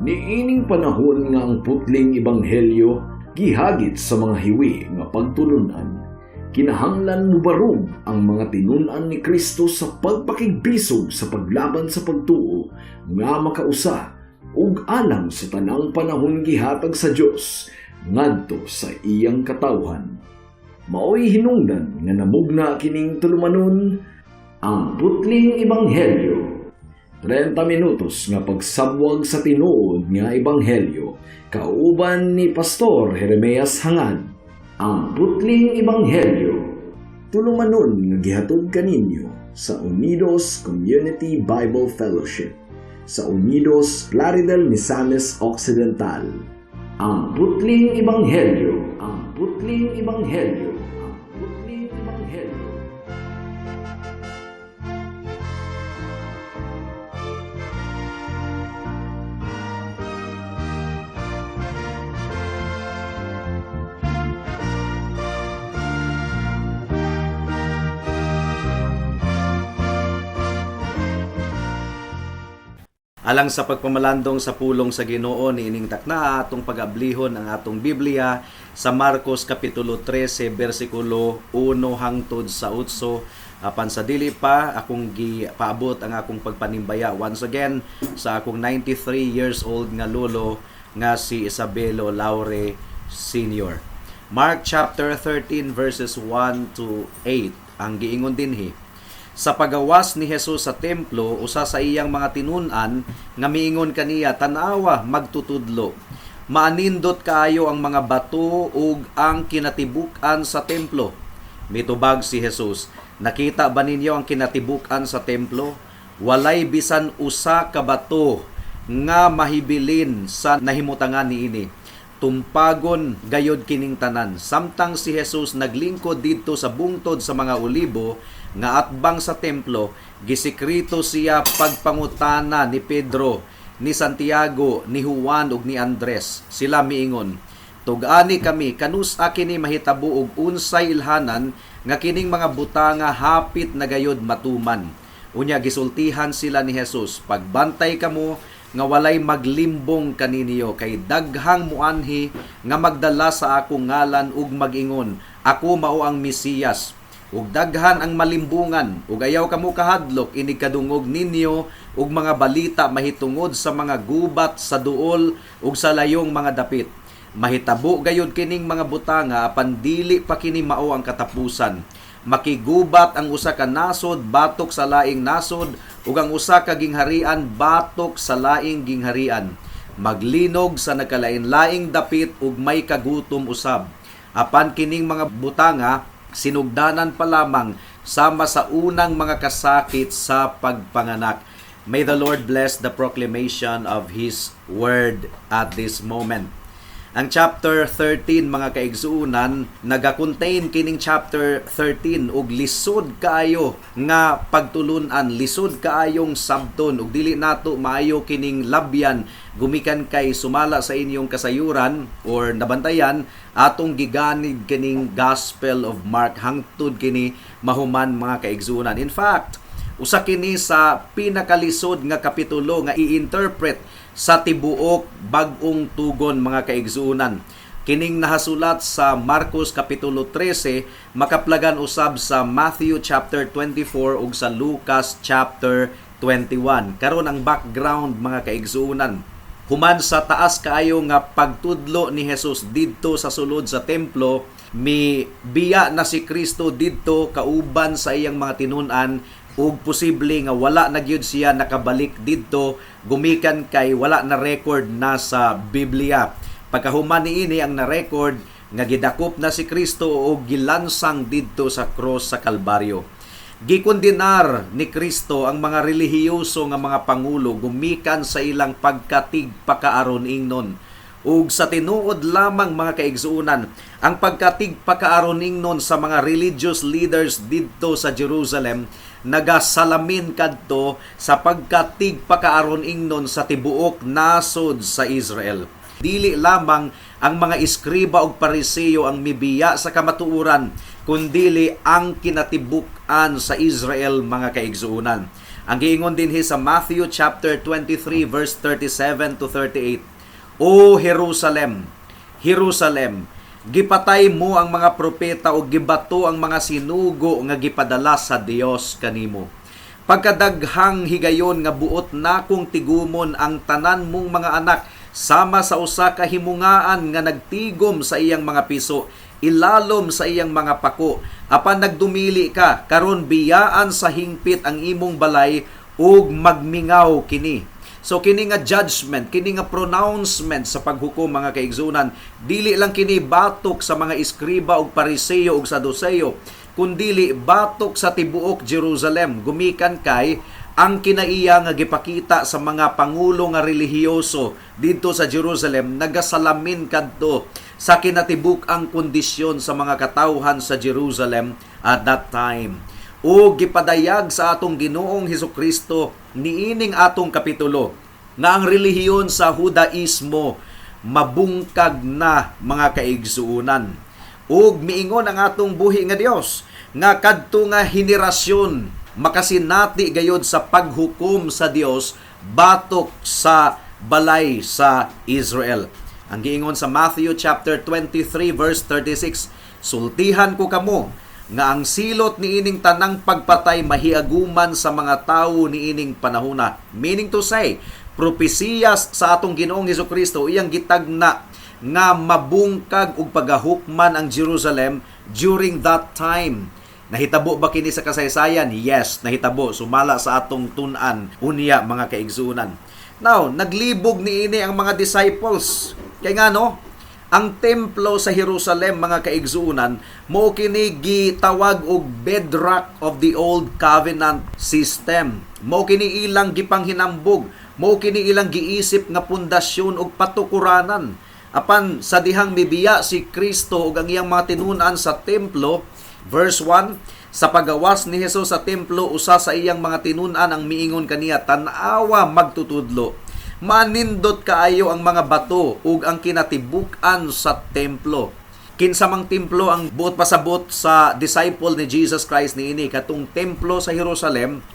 Niining panahon nga ang putling ebanghelyo gihagit sa mga hiwi nga pagtulunan, kinahanglan mubarog ang mga tinun-an ni Kristo sa pagpakigbisog sa paglaban sa pagtuo nga makausa ug alang sa tanang panahon gihatag sa Dios ngadto sa iyang katawhan. Maoy hinungdan nga namugna kining tulumanon, ang putling ebanghelyo. 30 minutos nga pagsabwag sa tinuod nga ebanghelyo kauban ni Pastor Jeremias Hangad. Ang putling ebanghelyo. Tulumanon nga gihatod kaninyo sa Unidos Community Bible Fellowship sa Unidos, Plaridel, Misamis Occidental. Ang putling ebanghelyo. Ang putling ebanghelyo. Ang putling ebanghelyo. Alang sa pagpamalandong sa pulong sa Ginoo niining takna, atong pag-ablihon ang atong Biblia sa Marcos kapitulo 13 bersikulo 1 hangtod sa 8. Apan sa dili pa, akong gipaabot ang akong pagpanimbaya once again sa akong 93 years old nga lolo nga si Isabelo Laure Sr. Mark chapter 13 verses 1 to 8 ang giingon dinhi. Sa pagawas ni Jesus sa templo, usa sa iyang mga tinun-an nga miingon kaniya, "Tan-awa, magtutudlo. Maanindot kaayo ang mga bato ug ang kinatibuk-an sa templo." Mitubag si Jesus, "Nakita ba ninyo ang kinatibuk-an sa templo? Walay bisan usa ka bato nga mahibilin sa nahimutangan niini. Tumpagon gayod kining tanan." Samtang si Jesus naglingkod didto sa bungtod sa mga Olibo nga atbang sa templo, gisekreto siya pagpangutana ni Pedro, ni Santiago, ni Juan ug ni Andres. Sila miingon, "Tug-ani kami kanus-a kini mahitabo ug unsay ilhanan nga kining mga butanga hapit na gayod matuman?" Unya gisultihan sila ni Jesus, "Pagbantay kamo nga walay maglimbong kaninyo, kay daghang muanhi nga magdala sa akong ngalan ug mag-ingon, 'Ako mao ang Mesiyas,' ug daghan ang malimbungan. Ug ayaw kamo kahadlok inig kadungog ninyo og mga balita mahitungod sa mga gubat, sa duol ug sa layong mga dapit. Mahitabo gayud kining mga butanga, apan dili pa kini mao ang katapusan. Makigubat ang usa ka nasod batok sa laing nasod ug ang usa ka gingharian batok sa laing gingharian. Maglinog sa nagkalain-laing dapit ug may kagutom usab. Apan kining mga butanga sinugdanan pa lamang sama sa unang mga kasakit sa pagpanganak." May the Lord bless the proclamation of His word at this moment. Ang chapter 13, mga kaigsuunan, naga-contain kining chapter 13 og lisod kaayo nga pagtulunan, lisod kaayong sabton ug dili nato maayo kining labyan gumikan kay sumala sa inyong kasayuran or nabantayan atong giganid kining Gospel of Mark hangtod kini mahuman, mga kaigsuunan. In fact, usa kini sa pinakalisod nga kapitulo nga i-interpret sa tibuok Bag-ong Tugon, mga kaigsuunan. Kining nahasulat sa Marcos kapitulo 13 makaplagan usab sa Matthew chapter 24 ug sa Lucas chapter 21. Karon, ang background, mga kaigsuunan. Human sa taas kaayo nga pagtudlo ni Jesus didto sa sulod sa templo, mi biya na si Kristo didto kauban sa iyang mga tinun-an ug posible nga wala na gyud siya nakabalik didto gumikan kay wala na record na sa Biblia. Pagkahuman niini, ang na-record nga gidakop na si Kristo ug gilansang didto sa cross sa Kalbaryo. Gikondenar ni Kristo ang mga relihiyoso nga mga pangulo gumikan sa ilang pagkatigpakaaron ingnon. Ug sa tinuod lamang, mga kaigsuunan, ang pagkatigpakaaron ingnon sa mga religious leaders didto sa Jerusalem nagasalamin kadto sa pagkatigpakaaron ingnon sa tibuok nasod sa Israel. Dili lamang ang mga eskriba ug Pariseo ang mibiya sa kamatuoran, kundili ang kinatibuk-an sa Israel, mga kaigsuunan. Ang giingon dinhi sa Matthew chapter 23 verse 37 to 38, "O Jerusalem, Jerusalem, gipatay mo ang mga propeta o gibato ang mga sinugo nga gipadala sa Dios kanimo. Pagkadaghang higayon nga buot nakong tigumon ang tanan mong mga anak sama sa usa ka himungaan nga nagtigom sa iyang mga piso ilalom sa iyang mga pako, apan nagdumili ka. Karon biyaan sa hingpit ang imong balay ug magmingaw kini." So kini nga judgment, kini nga pronouncement sa paghukom, mga kaigsunan, dili lang kini batok sa mga eskriba ug Pariseo ug Saduseo, kundili batok sa tibuok Jerusalem, gumikan kay ang kinaiya nga gipakita sa mga pangulo nga relihiyoso didto sa Jerusalem nagasalamin kadto sa kinatibuk ang kondisyon sa mga katawhan sa Jerusalem at that time. O gipadayag sa atong Ginoong Hesukristo niining atong kapitulo nga ang relihiyon sa Hudaismo mabungkag na, mga kaigsuonan. Ug miingon ang atong buhi nga Dios nga kadto nga henerasyon makasinati gayod sa paghukom sa Dios batok sa balay sa Israel. Ang giingon sa Matthew chapter 23 verse 36, "Sultihan ko kamo nga ang silot niining tanang pagpatay mahiaguman sa mga tawo niining panahona." Meaning to say, propesiyas sa atong Ginoong Hesukristo iyang gitagna nga mabungkag ug pagahukman ang Jerusalem during that time. Nahitabo ba kini sa kasaysayan? Yes, nahitabo. Sumala sa atong tun-an unya, mga kaigsuonan. Now, naglibog niini ang mga disciples. Kay ngano, ang templo sa Jerusalem, mga kaigsuonan, mao kini gitawag og bedrock of the Old Covenant system. Mao kini ilang gipanghinambog, mao kini ilang giisip nga pundasyon ug patukuranan. Apan sa dihang mibiya si Kristo ug ang iyang mga tinun-an sa templo, verse 1, sa pagawas ni Jesus sa templo, usa sa iyang mga tinun-an ang miingon kaniya, "Tan-awa, Magtutudlo. Manindot kaayo ang mga bato ug ang kinatibuk-an sa templo." Kinsa mang templo ang buot pasabot sa disciple ni Jesus Christ niini? Katong templo sa Jerusalem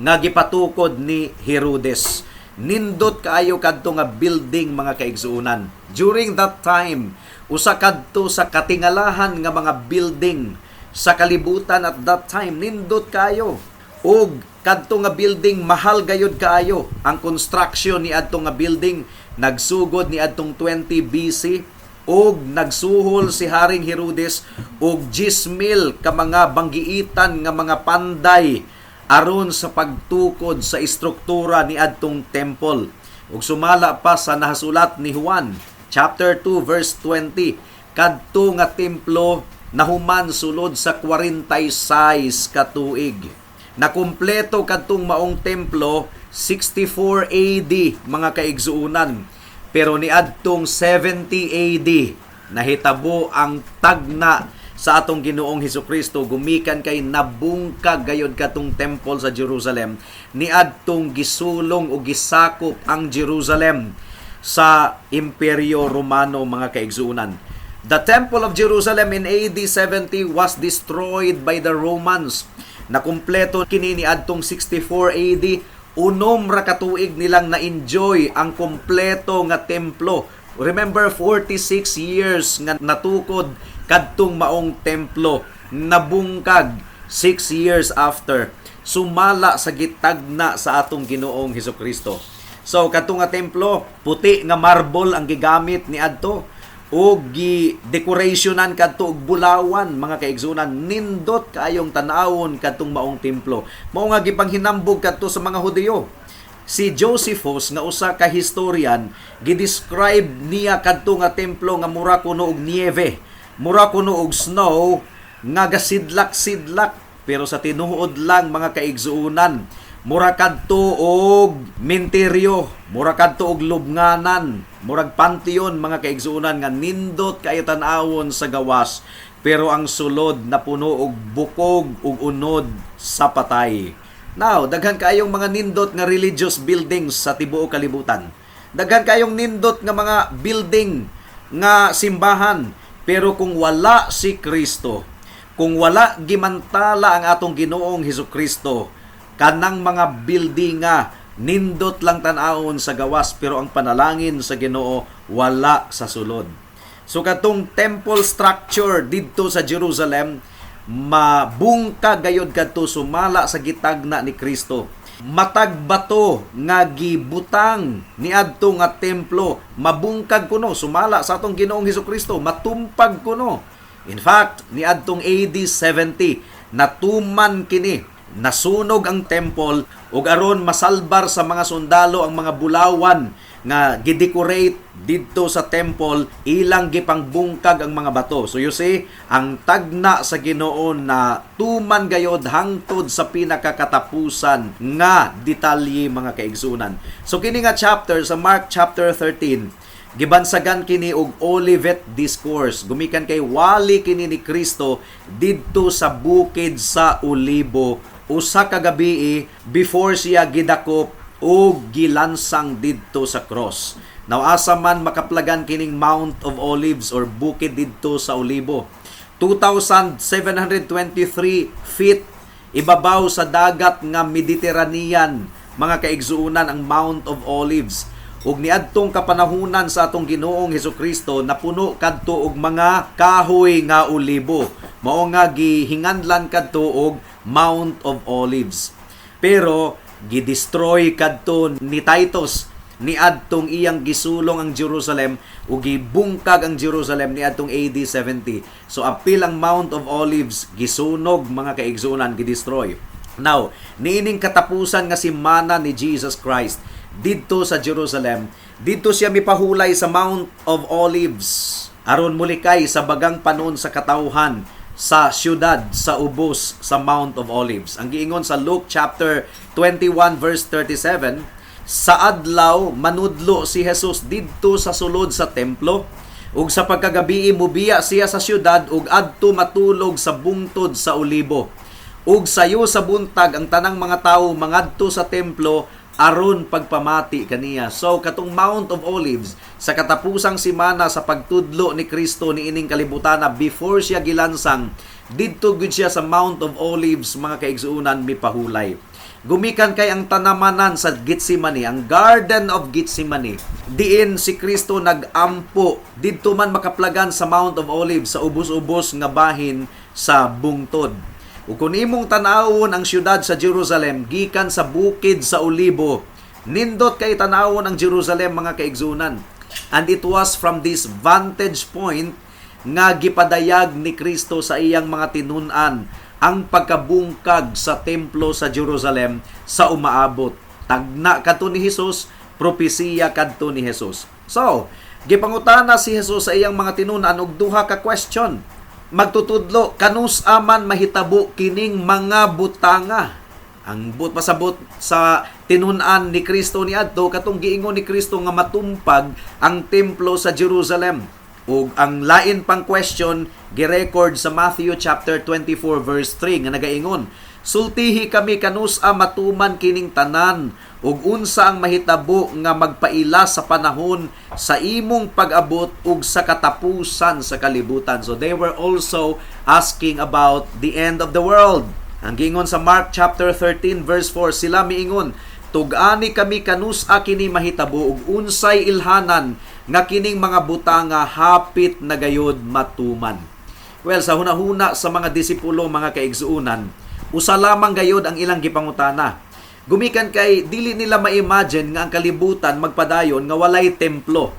nga gipatukod ni Herodes. Nindot kaayo kadto nga building, mga kaigsuonan. During that time, usa kadto sa katingalahan nga mga building sa kalibutan at that time, nindot kaayo. Ug kadto nga building mahal gayud kaayo. Ang construction ni adto nga building nagsugod ni adtong 20 BC ug nagsuhol si Haring Herodes og 10,000 ka mga banggiitan nga mga panday aron sa pagtukod sa istruktura ni adtong temple. Ug sumala pa sa nahasulat ni Juan chapter 2 verse 20, kadto nga templo nahuman sulod sa 46 ka tuig. Nakumpleto kadtong maong templo 64 AD, mga kaigsuonan. Pero niadtong 70 AD nahitabo ang tagna sa atong Ginoong Hesukristo, gumikan kay nabungkag gayod katong temple sa Jerusalem niadtong gisulong o gisakop ang Jerusalem sa Imperyo Romano, mga kaigsuonan. The Temple of Jerusalem in AD 70 was destroyed by the Romans. Nakumpleto kini niadtong 64 AD. 6 ra ka tuig nilang na-enjoy ang kompleto nga templo. Remember, 46 years nga natukod kadtong maong templo, nabungkag 6 years after sumala sa gitagna sa atong Ginoong Hesukristo. So kadto nga templo, puti nga marble ang gigamit ni adto ug gi-decorationan kadto og bulawan, mga kaigsunan. Nindot kaayong tan-awon kadtong maong templo. Mao nga gipanghinambog kadto sa mga Hudiyo. Si Josephus nga usa ka historian, gi-describe niya kadto nga templo nga mura kuno og nieve, mura kuno og snow nga gasidlak-sidlak. Pero sa tinuod lang, mga kaigsuonan, mura kadto og minteryo, mura kadto og lubnganan, murag pantheon, mga kaigsuonan, nga nindot kaayo tan-awon sa gawas, pero ang sulod napuno og bukog ug unod sa patay. Now, daghan kaayong mga nindot nga religious buildings sa tibuok kalibutan. Daghan kaayong nindot nga mga building nga simbahan, pero kung wala si Kristo, kung wala gimantala ang atong Ginoong Hesukristo, Kanang mga buildinga nindot lang tan-awon sa gawas, pero ang panalangin sa Ginoo wala sa sulod. So katong temple structure didto sa Jerusalem, mabungkag gayod kadto sumala sa gitagna ni Kristo. Matag bato nga gibutang niadto nga templo, mabungkag kuno sumala sa atong Ginoong Hesukristo, matumpag kuno. In fact, niadtong AD 70 natuman kini, nasunog ang temple ug aron masalbar sa mga sundalo ang mga bulawan nga gidecorate didto sa temple, ilang gipangbungkag ang mga bato. So you see, ang tagna sa Ginoo na tuman gayod hangtod sa pinakakatapusan nga detalye, mga kaigsunan. So kini nga chapter sa Mark chapter 13, gibansagan kini og Olivet Discourse gumikan kay wali kini ni Kristo didto sa bukid sa Olibo usa ka gabi before siya gidakop o gilansang didto sa cross. Now, asa man makaplagan kining Mount of Olives or bukid didto sa Olibo? 2,723 feet ibabaw sa dagat nga Mediterranean, mga kaigsuonan, ang Mount of Olives. Ug niadtong kapanahunan sa atong Ginoong Hesukristo, napuno kadto og mga kahoy nga olibo. Mao nga gihinganlan kadto og Mount of Olives. Pero gidestroy kadto ni Titus niadtong iyang gisulong ang Jerusalem ug gibungkag ang Jerusalem niadtong AD 70. So apil ang Mount of Olives gisunog, mga kaigsuonan, gidestroy. Now, niining katapusan nga simana ni Jesus Christ didto sa Jerusalem, didto siya mipahulay sa Mount of Olives aron mulikay sa bagang panon sa katawhan sa syudad sa ubos sa Mount of Olives. Ang giingon sa Luke chapter 21 verse 37, sa adlaw manudlo si Jesus didto sa sulod sa templo ug sa pagkagabii mubiya siya sa syudad ug adto matulog sa bungtod sa Olibo. Ug sayo sa buntag ang tanang mga tawo mangadto sa templo aron pagpamati kaniya. So katong Mount of Olives, sa katapusang simana sa pagtudlo ni Kristo niining kalibutana before siya gilansang, didto gud siya sa Mount of Olives, mga kaigsuonan, mipahulay. Gumikan kay ang tanamanan sa Gethsemane, ang Garden of Gethsemane, diin si Kristo nagampo, didto man makaplagan sa Mount of Olives sa ubos-ubos nga bahin sa bungtod. Ug kung imong tan-awon ang syudad sa Jerusalem gikan sa bukid sa Olibo, nindot kay tan-awon ang Jerusalem, mga kaigsunan. And it was from this vantage point nga gipadayag ni Kristo sa iyang mga tinun-an ang pagkabungkag sa templo sa Jerusalem sa umaabot. Tagna kadto ni Jesus, propesiya kadto ni Jesus. So, gipangutana si Jesus sa iyang mga tinun-an og duha ka question. "Magtutudlo, kanus-a man mahitabo kining mga butanga?" Ang buot pasabot sa tinun-an ni Kristo niadto, katong giingon ni Kristo nga matumpag ang templo sa Jerusalem. Ug ang lain pang question girecord sa Matthew chapter 24 verse 3 nga nagaingon, "Sultihi kami kanus-a matuman kining tanan ug unsa ang mahitabo nga magpaila sa panahon sa imong pag-abot ug sa katapusan sa kalibutan." So they were also asking about the end of the world. Ang giingon sa Mark chapter 13 verse 4, sila miingon, "Tug-ani kami kanus-a kini mahitabo ug unsay ilhanan nga kining mga butanga hapit na gayod matuman." Well, sa hunahuna sa mga disipulo, mga kaigsuonan, usa lamang gayod ang ilang gipangutana. Gumikan kay dili nila ma-imagine nga ang kalibutan magpadayon nga walay templo.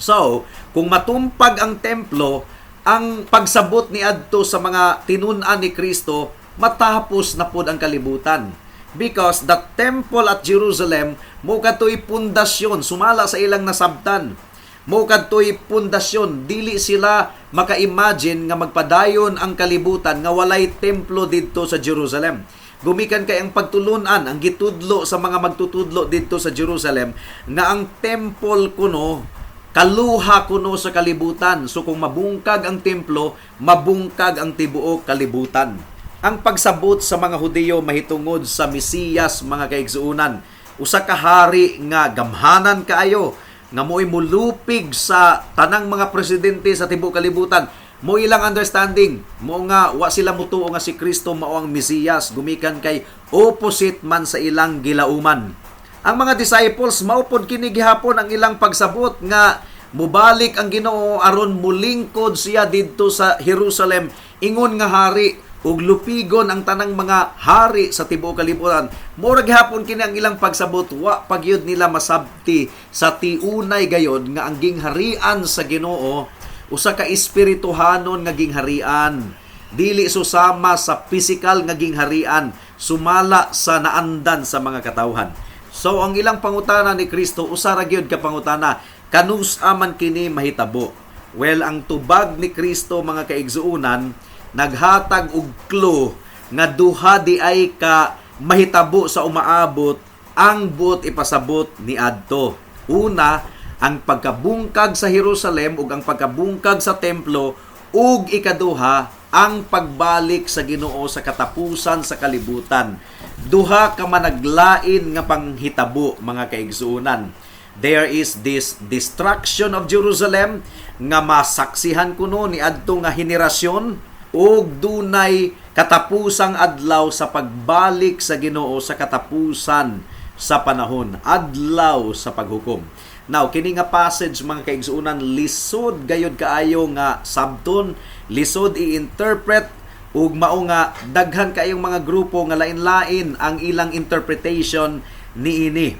So, kung matumpag ang templo, ang pagsabot ni adto sa mga tinun-an ni Kristo, matapos na pod ang kalibutan. Because the temple at Jerusalem mao kadto'y pundasyon sumala sa ilang nasabtan. Mao kadto'y pundasyon, dili sila maka-imagine nga magpadayon ang kalibutan nga walay templo didto sa Jerusalem. Gumikan kay ang pagtulunan, ang gitudlo sa mga magtutudlo didto sa Jerusalem nga ang temple kuno kaluha kuno sa kalibutan. So kung mabungkag ang templo, mabungkag ang tibuok kalibutan. Ang pagsabot sa mga Hudiyo mahitungod sa Mesiyas, mga kaigsuonan, usa ka hari nga gamhanan kaayo, nga mo'y mulupig sa tanang mga presidente sa tibuok kalibutan. Mao ilang understanding, mao nga wa sila mutuo nga si Kristo mao ang Mesiyas gumikan kay opposite man sa ilang gilauman. Ang mga disciples, mao pod kini gihapon ang ilang pagsabot nga mubalik ang Ginoo aron mulingkod siya didto sa Jerusalem ingon nga hari ug lupigon ang tanang mga hari sa tibuok kalibutan. Mura gihapon kini ang ilang pagsabot, wa pagyud nila masabti sa tiunay gayod nga ang gingharian sa Ginoo usa ka espirituhanon nga gingharian, dili susama sa physical nga gingharian sumala sa naandan sa mga katawhan. So ang ilang pangutana ni Kristo, usa ra gyud ka pangutana: kanus-a man kini mahitabo? Well, ang tubag ni Kristo, mga kaigsuonan, naghatag og clue nga duha di ay ka mahitabo sa umaabot ang buot ipasabot ni adto. Una, ang pagkabungkag sa Jerusalem ug ang pagkabungkag sa templo, ug ikaduha, ang pagbalik sa Ginoo sa katapusan sa kalibutan. Duha ka managlain nga panghitabo, mga kaigsuonan. There is this destruction of Jerusalem nga masaksihan kuno ni adto nga henerasyon, ug dunay katapusang adlaw sa pagbalik sa Ginoo sa katapusan sa panahon, adlaw sa paghukom. Now, kini nga passage, mga kaigsuonan, lisod gayod kaayo nga sabton, lisod i-interpret, ug mao nga daghan kaayong mga grupo nga lain-lain ang ilang interpretation niini.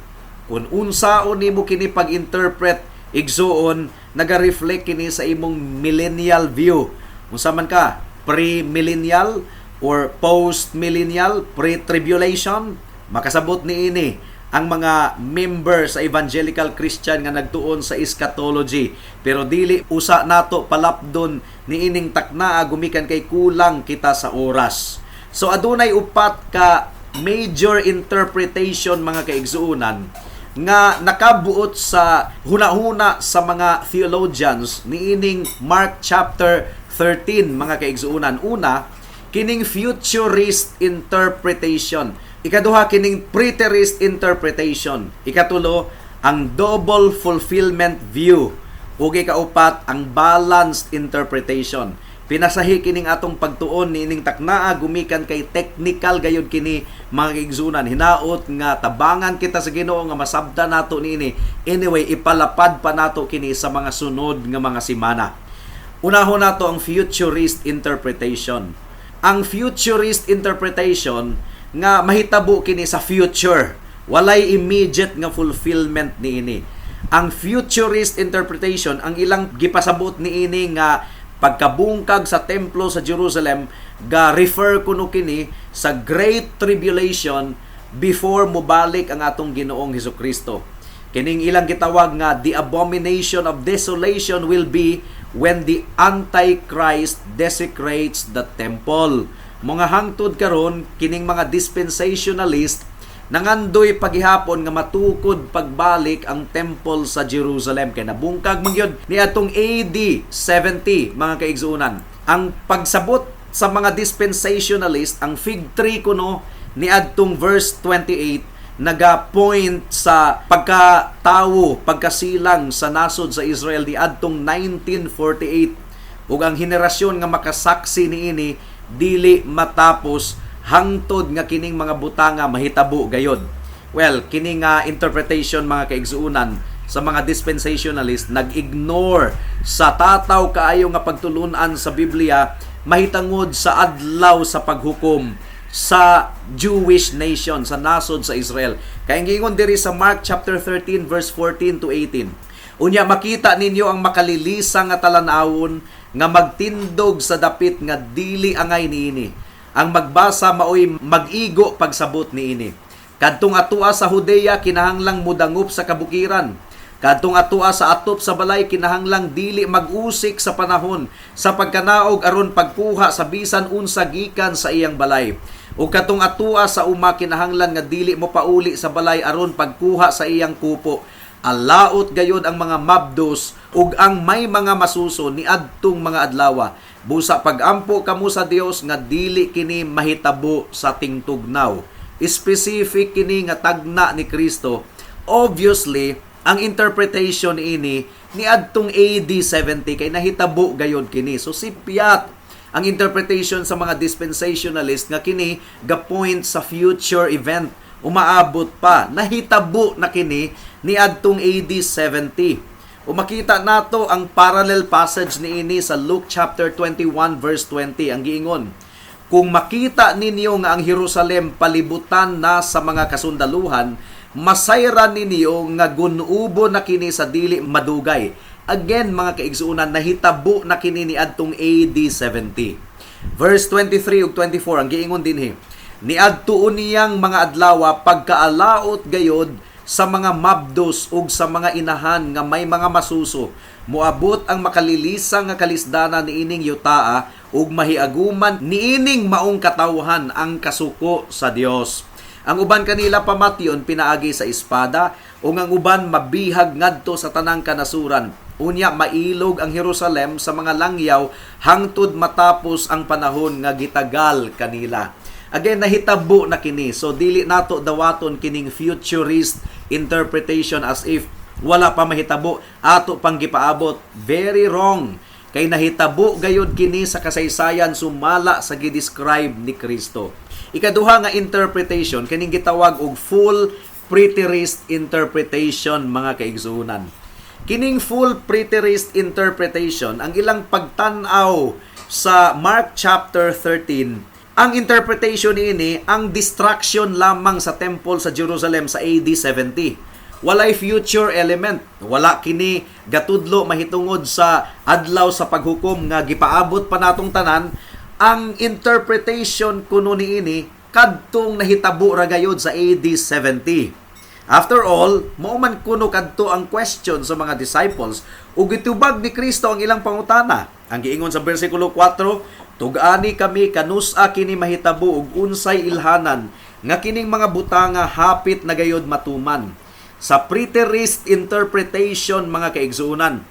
Kung unsaon nimo kini pag-interpret, igsuon, naga-reflect kini sa imong millennial view. Unsa man ka, pre-millennial or post-millennial, pre-tribulation, makasabot niini ang mga member sa Evangelical Christian nga nagtuon sa eschatology. Pero dili usa nato palapdon niining taknaa gumikan kay kulang kita sa oras. So adunay upat ka major interpretation, mga kaigsuonan, nga nakabuot sa hunahuna sa mga theologians niining Mark chapter 13, mga kaigsuonan. Una, kining futurist interpretation. Ikaduha, kining preterist interpretation. Ikatulo, ang double fulfillment view. Ug ikaupat, ang balanced interpretation. Pinasahi kining atong pagtuon niining taknaa gumikan kay technical gayud kini, mga kaigsuonan. Hinaot nga tabangan kita sa Ginoo nga masabta nato niini. Anyway, ipalapad pa nato kini sa mga sunod nga mga simana. Unahon nato ang futurist interpretation. Ang futurist interpretation nga mahitabo kini sa future. Walay immediate nga fulfillment niini. Ang futurist interpretation, ang ilang gipasabot niini nga pagkabungkag sa templo sa Jerusalem ga refer kuno kini sa Great Tribulation before mobalik ang atong Ginoong Hesukristo. Kining ilang gitawag nga the abomination of desolation will be when the Antichrist desecrates the temple. Mga hangtod karon, kining mga dispensationalist nangandoy pagihapon nga matukod pagbalik ang temple sa Jerusalem kay nabungkag man gyud ni atong AD 70, mga kaigsuonan. Ang pagsabot sa mga dispensationalist, ang fig tree kuno ni adtong verse 28 naga-point sa pagkatawo, pagkasilang sa nasod sa Israel ni adtong 1948, ug ang henerasyon nga makasaksi niini dili matapos hangtod nga kining mga butanga mahitabo gayod. Well, kini nga interpretation, mga kaigsuonan, sa mga dispensationalist nag-ignore sa tataw kaayo nga pagtulunan sa Biblia mahitangod sa adlaw sa paghukom sa Jewish nation, sa nasod sa Israel. Kay ang giingon diri sa Mark chapter 13 verse 14 to 18: "Unya makita ninyo ang makalilisang nga talan-awon nga magtindog sa dapit nga dili angay niini. Ang magbasa maoy mag-igo pagsabot niini. Kadtong atua sa Judea kinahanglang mudangop sa kabukiran. Kadtong atua sa atop sa balay kinahanglang dili mag-usik sa panahon sa pagkanaog aron pagkuha sa bisan unsa gikan sa iyang balay. Ug katong atua sa uma kinahanglan nga dili mo pauli sa balay aron pagkuha sa iyang kupo. Alaot gayod ang mga mabdos ug ang may mga masuso niadtong mga adlawa. Busa pagampo kamo sa Dios nga dili kini mahitabo sa tingtugnaw." Specific kini nga tagna ni Kristo. Obviously, Ang interpretation ini niadtong AD 70 kay nahitabo gayod kini. So sipyat ang interpretation sa mga dispensationalist nga kini ga-point sa future event, umaabot pa. Nahitabo na kini niadtong AD 70. O makita nato ang parallel passage niini sa Luke chapter 21 verse 20. Ang giingon, "Kung makita ninyo nga ang Jerusalem palibutan na sa mga kasundaluhan, masayran ninyo nga gunubo na kini sa dili madugay." Again, mga kaigsuonan, nahitabo na kini niadtong AD 70. Verse 23 ug 24, ang giingon dinhi, "Niadto niyang mga adlawa pagkaalaot gayod sa mga mabdos ug sa mga inahan nga may mga masuso. Moabot ang makalilisang nga kalisdana niining yutaa ug mahiaguman niining maong katawhan ang kasuko sa Dios. Ang uban kanila pamatyon pinaagi sa espada ug ang uban mabihag ngadto sa tanang kanasuran. Unya mailog ang Jerusalem sa mga langyaw hangtod matapos ang panahon nga gitagal kanila." Again, nahitabo na kini. So dili nato dawaton kining futurist interpretation as if wala pa mahitabo, ato pang gipaabot. Very wrong. Kay nahitabo gayod kini sa kasaysayan sumala sa gi-describe ni Kristo. Ikaduha nga interpretation, kining gitawag og full preterist interpretation, mga kaigsuonan. Kining full preterist interpretation, ang ilang pagtan-aw sa Mark chapter 13, ang interpretation niini, ang destruction lamang sa temple sa Jerusalem sa AD 70. Walay future element. Wala kini gatudlo mahitungod sa adlaw sa paghukom nga gipaabot pa natong tanan. Ang interpretation kuno niini, kadtong nahitabo ra gayod sa AD 70. After all, mao man kuno kadto ang question sa mga disciples ug gitubag ni Kristo ang ilang pangutana. Ang giingon sa bersikulo 4, "Tug-ani kami kanus-a kini mahitabo ug unsay ilhanan nga kining mga butanga hapit na gayod matuman?" Sa preterist interpretation, mga kaigsuonan,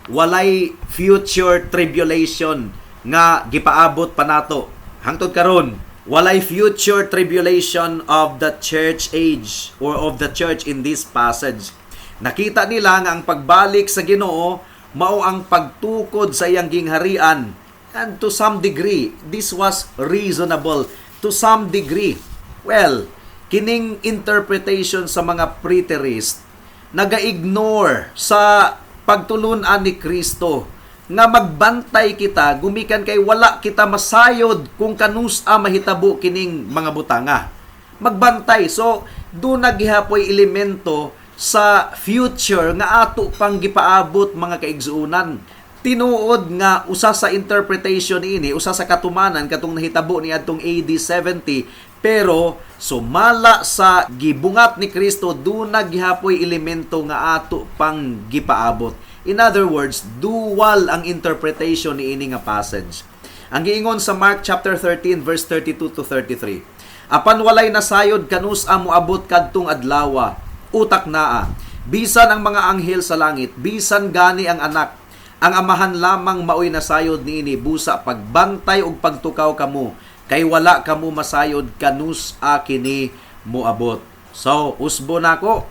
walay future tribulation nga gipaabot pa nato. Hangtod karon, walay future tribulation of the church age or of the church in this passage. Nakita nila nga ang pagbalik sa Ginoo mao ang pagtukod sa iyang gingharian. And to some degree, this was reasonable. To some degree. Well, kining interpretation sa mga preterist naga-ignore sa pagtulunan ni Kristo nga magbantay kita gumikan kay wala kita masayod kung kanus-a mahitabo kining mga butanga. Magbantay. So, duna gihapoy elemento sa future nga ato pang gipaabot, mga kaigsuonan. Tinuod nga usa sa interpretation ini, usa sa katumanan, katong nahitabo ni adtong AD 70, pero sumala sa gibungat ni Kristo, duna gihapoy elemento nga ato pang gipaabot. In other words, dual ang interpretation niini nga passage. Ang giingon sa Mark chapter 13 verse 32 to 33, "Apan walay nasayod kanus-a moabot kadtong adlawa, utak naa, bisan ang mga anghel sa langit, bisan gani ang Anak. Ang Amahan lamang maoy nasayod niini. Busa pagbantay ug pagtukaw kamo, kay wala kamo masayod kanus-a kini moabot." So, usbo nako.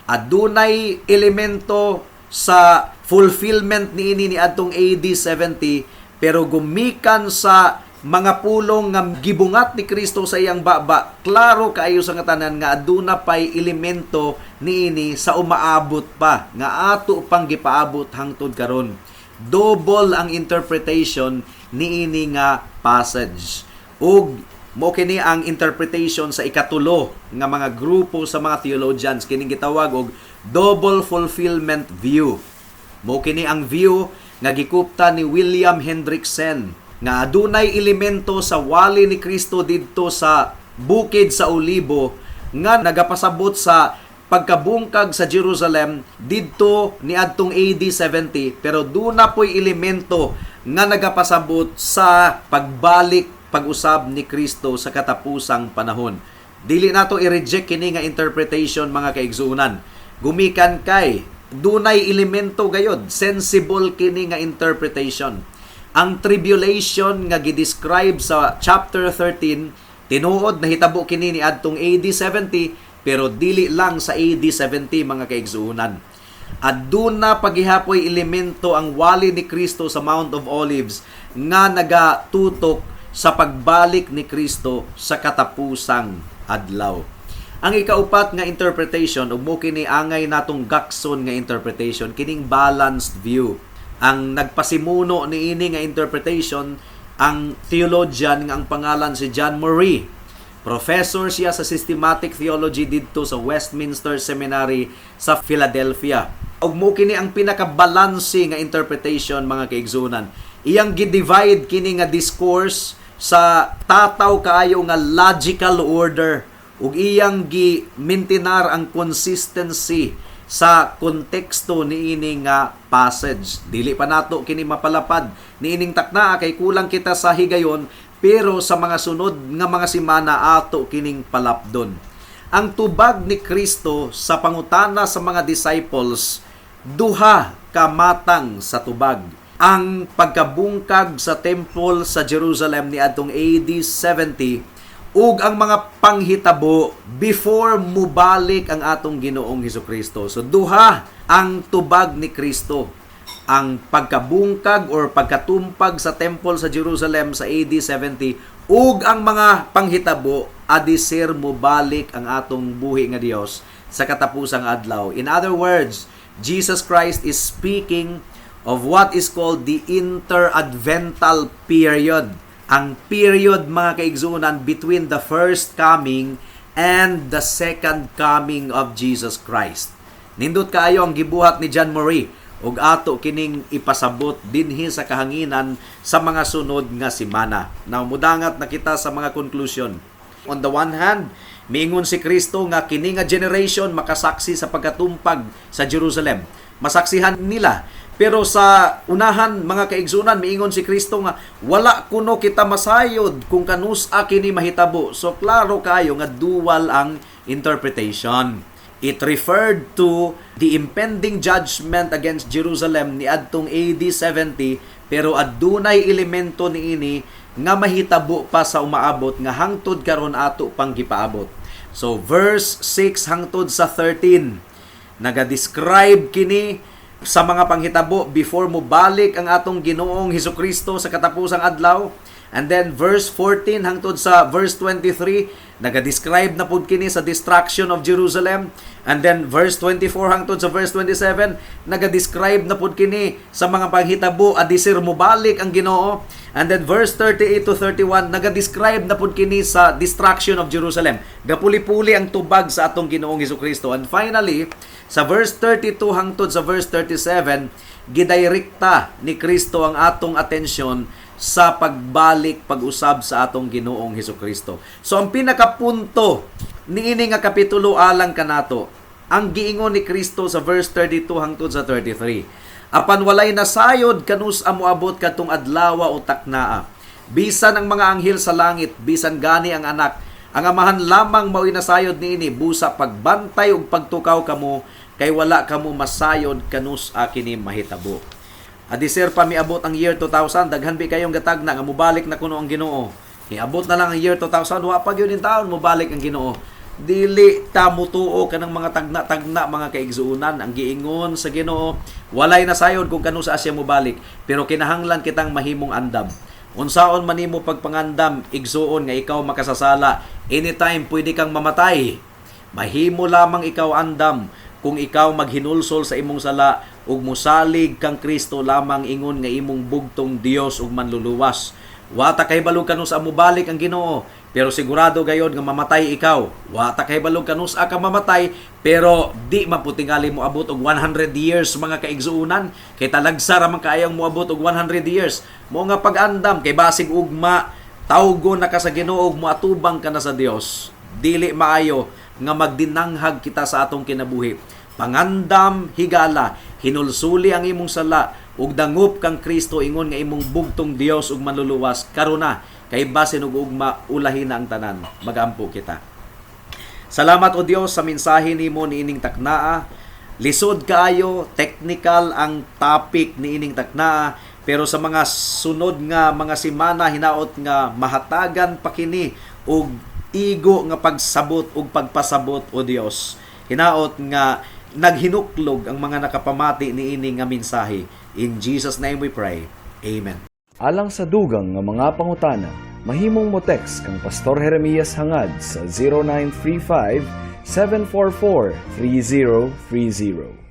Adunay elemento sa fulfillment niini ni adtong AD 70, pero gumikan sa mga pulong nga gibungat ni Kristo sa iyang baba, klaro kaayo sa tanan nga aduna pay elemento niini sa umaabot pa nga ato pang gipaabot hangtod karon. Double ang interpretation niini nga passage. Ug mo kini ang interpretation sa ikatulo nga mga grupo sa mga theologians, kining gitawag og double fulfillment view. Mo kini ang view nga gikupta ni William Hendriksen nga adunay elemento sa wali ni Kristo didto sa Bukid sa Olibo nga nagapasabot sa pagkabungkag sa Jerusalem didto niadtong AD 70, pero duna po'y elemento nga nagapasabot sa pagbalik pag-usab ni Kristo sa katapusang panahon. Dili nato i-reject kini nga interpretation, mga kaigsuonan. Gumikan kay dunay elemento gayod, sensible kini nga interpretation. Ang tribulation nga gi-describe sa chapter 13, tinuod nahitabo kini ni adtong AD 70, pero dili lang sa AD 70, mga kaigsuonan. Aduna pagihapoy elemento ang wali ni Kristo sa Mount of Olives nga nagatutok sa pagbalik ni Kristo sa katapusang adlaw. Ang ikaupat nga interpretation, ug mo kini angay natong gakson nga interpretation, kining balanced view. Ang nagpasimuno niini nga interpretation ang theologian nga ang pangalan si John Murray. Professor siya sa Systematic Theology didto sa Westminster Seminary sa Philadelphia. Ug mo kini ang pinakabalanse nga interpretation, mga kaigsunan. Iyang gi-divide kini nga discourse sa tataw kaayo nga logical order ug iyang gi-maintain-ar ang consistency sa konteksto niini nga passage. Dili pa nato kini mapalapad niining taknaa kay kulang kita sa higayon, pero sa mga sunod nga mga simana ato kining palapdon. Ang tubag ni Kristo sa pangutana sa mga disciples, duha ka matang sa tubag. Ang pagkabungkag sa temple sa Jerusalem niadtong AD 70 ug ang mga panghitabo before mubalik ang atong Ginoong Hesukristo. So duha ang tubag ni Kristo. Ang pagkabungkag or pagkatumpag sa temple sa Jerusalem sa AD 70 ug ang mga panghitabo adiser mobalik ang atong buhi nga Dios sa katapusang adlaw. In other words, Jesus Christ is speaking of what is called the interadvental period. Ang period, mga kaigsunan, between the first coming and the second coming of Jesus Christ. Nindot kaayo ang gibuhat ni John Murray ug ato kining ipasabot dinhi sa kahanginan sa mga sunod nga simana. Now mudangat na kita sa mga conclusion. On the one hand, miingon si Kristo nga kini nga generation makasaksi sa pagkatumpag sa Jerusalem. Masaksihan nila. Pero sa unahan, mga kaigsunan, miingon si Kristo nga wala kuno kita masayod kung kanus-a kini mahitabo. So klaro kayo nga dual ang interpretation. It referred to the impending judgment against Jerusalem niadtong AD 70, pero adunay elemento niini nga mahitabo pa sa umaabot nga hangtod karon ato pang gipaabot. So verse 6 hangtod sa 13 naga-describe kini sa mga panghitabo before mo balik ang atong Ginoong Hesukristo sa katapusang adlaw. And then verse 14 hangtod sa verse 23 naga-describe na pud kini sa destruction of Jerusalem. And then verse 24 hangtod sa verse 27 naga-describe na pud kini sa mga panghitabo adisir mo balik ang Ginoo. And then verse 38 to 31 naga-describe na pud kini sa destruction of Jerusalem. Gapuli-puli ang tubag sa atong Ginoong Hesukristo. And finally, sa verse 32 hangtod sa verse 37, gidirekta ni Kristo ang atong atensyon sa pagbalik pag-usab sa atong Ginoong Hesukristo. So ang pinakapunto niini nga kapitulo alang kanato, ang giingon ni Kristo sa verse 32 hangtod sa 33. Apan walay nasayod kanus-a moabot kadtong adlawa o taknaa. Bisan ang mga anghel sa langit, bisan gani ang Anak, ang Amahan lamang mao'y nasayod niini. Busa pagbantay ug pagtukaw kamo kay wala kamo masayod kanus-a kini mahitabo. Adiser pa miabot ang year 2000, daghan bi kayong gatagna nga mobalik na kuno ang Ginoo. Niabot na lang ang year 2000, wa pa gyud taon mobalik ang Ginoo. Dili ta mutuo kanang mga tagna-tagna, mga kaigsuonan. Ang giingon sa Ginoo, walay nasayod kung kanus-a siya mobalik, pero kinahanglan kitang mahimong andam. Unsaon man nimo pagpangandam, igsuon, nga ikaw makasasala? Anytime pwede kang mamatay. Mahimo lamang ikaw andam kung ikaw maghinulsol sa imong sala ug musalig kang Kristo lamang ingon nga imong bugtong Dios ug Manluluwas. Wa ta kahibalo kanus-a mobalik ang Ginoo, pero sigurado gayod nga mamatay ikaw. Wa ta kahibalo kanus-a ka mamatay, pero di man pud tingali moabot og 100 years, mga kaigsuonan, kay talagsa ra man kaayong moabot og 100 years. Mo nga pag-andam kay basig ugma tawgo na ka sa Ginoo ug moatubang ka na sa Dios. Dili maayo nga magdinanghag kita sa atong kinabuhi. Pangandam higala, hinulsuli ang imong sala ug dangup kang Kristo ingon nga imong bugtong Dios ug Manluluwas karon na, kay basin og ugma ulahi na ang tanan. Magampo kita. Salamat, O Dios, sa mensahe nimo niining taknaa. Lisod kaayo, technical ang topic niining taknaa, pero sa mga sunod nga mga simana hinaot nga mahatagan pa kini og igo nga pagsabot ug pagpasabot, O Dios. Hinaot nga naghinuklog ang mga nakapamati niini nga mensahe. In Jesus' name we pray. Amen. Alang sa dugang nga mga pangutana, mahimong mo text kang Pastor Jeremias Hangad sa 0935 744 3030.